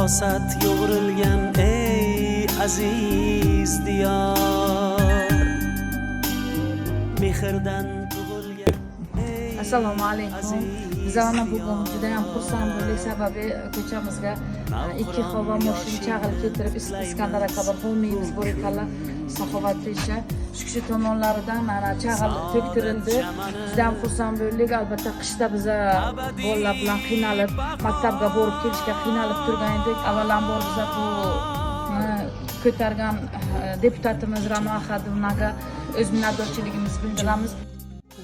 Farosat yo'g'rilgan ey aziz diyor, mehrdan tug'ilgan ey Assalomu alaykum. Biz ana bugun juda ham xursand bo'ldik, sababi ko'chamizga ikki havo moshina chag'il keltirib, Iskandar aka bir homiymiz bor ekanlar, saxovatli ishi. Shu kishi tomonlaridan mana chag'il to'ktirildi. Juda ham xursand bo'ldik. Albatta, qishda biza bolalar bilan qiynalib, maktabga borib kelishga qiynalib turgan edik. Avvalambor biza bu ko'targan deputatimiz Ra'no Ahadovnaga o'z minnatdorchiligimizni bildiramiz.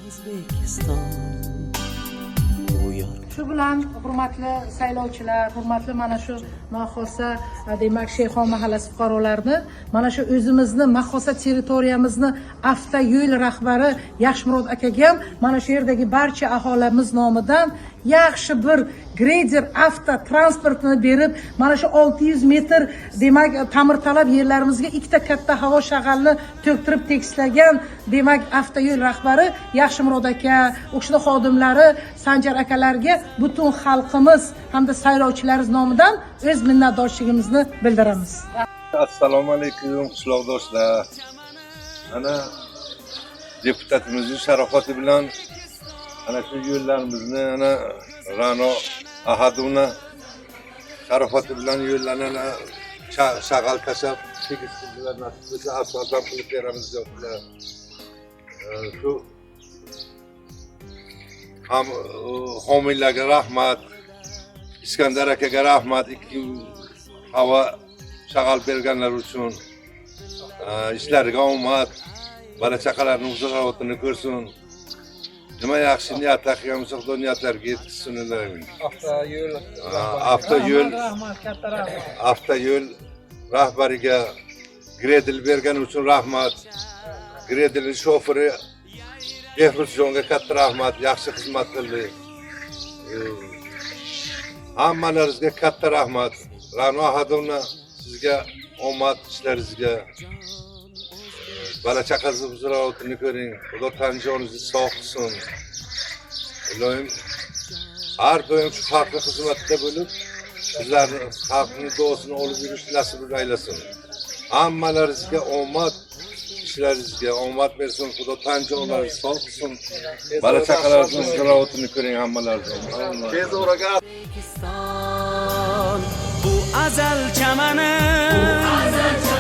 O'zbekiston bu yor. Shu bilan, hurmatli saylovchilar, hurmatli mana shu Noxosa, demak, Shayxon mahallasi fuqarolarini, mana shu o'zimizni Maxosa territoriyamizni avtoyo'l rahbari Yaxshimurod akaga ham mana shu yerdagi barcha aholimiz nomidan yaxshi bir greyder avto transportini berib, mana shu 600 metr, demak, ta'mirtalab yerlarimizga ikkita katta havo shag'alni to'ktirib tekislagan, demak, avtoyo'l rahbari Yaxshimurod aka, u kishini xodimlari Sanjar akalarga butun xalqimiz hamda saylovchilarimiz nomidan o'z minnatdorchiligimizni bildiramiz. Assalomu alaykum, qishloqdoshlar. Ana deputatimizning sharofati bilan ana shu yo'llarimizni, ana Ra'no Ahadovna sharofati bilan yo'llarni ana shag'al tashlab tekis qildilar. Nasib bo'lsa, asfalt ham qilib beramiz deyaptilar. Shu ham homiylarga rahmat, Iskandar akaga rahmat, ikki havo shag'al berganlar uchun. Ishlariga omad, bola chaqalarni huzur hayotini ko'rsin. Nima yaxshi niyatlar qilgan bo'lsa, Xudo niyatlariga yetkazsin ularni. Avtoyo'l. Avtoyo'l Rahmat, katta rahmat. Avtoyo'l rahbariga gredel bergani uchun rahmat. Gredelni shofiri Behruzjonga katta rahmat, yaxshi xizmat qildi. Hammalaringizga katta rahmat. Ra'no Ahadovna, sizga omad ishlaringizga. Bola chaqangizni huzur hayotini ko'ring. Xudo tan joningizni sog' qilsin. Iloyim, har doim shu xalqni xizmatida bo'lib, sizlarni xalqning duosini olib yurish nasib aylasin. Hammalaringizga omad, ishlaringizga omad bersin. Xudo tan jonlaringizni sog' qilsin. Bola chaqalaringizni huzur hayotini ko'ring hammalaringiz. Tez oraga. O'zbekiston bu azal chamani, bu azal.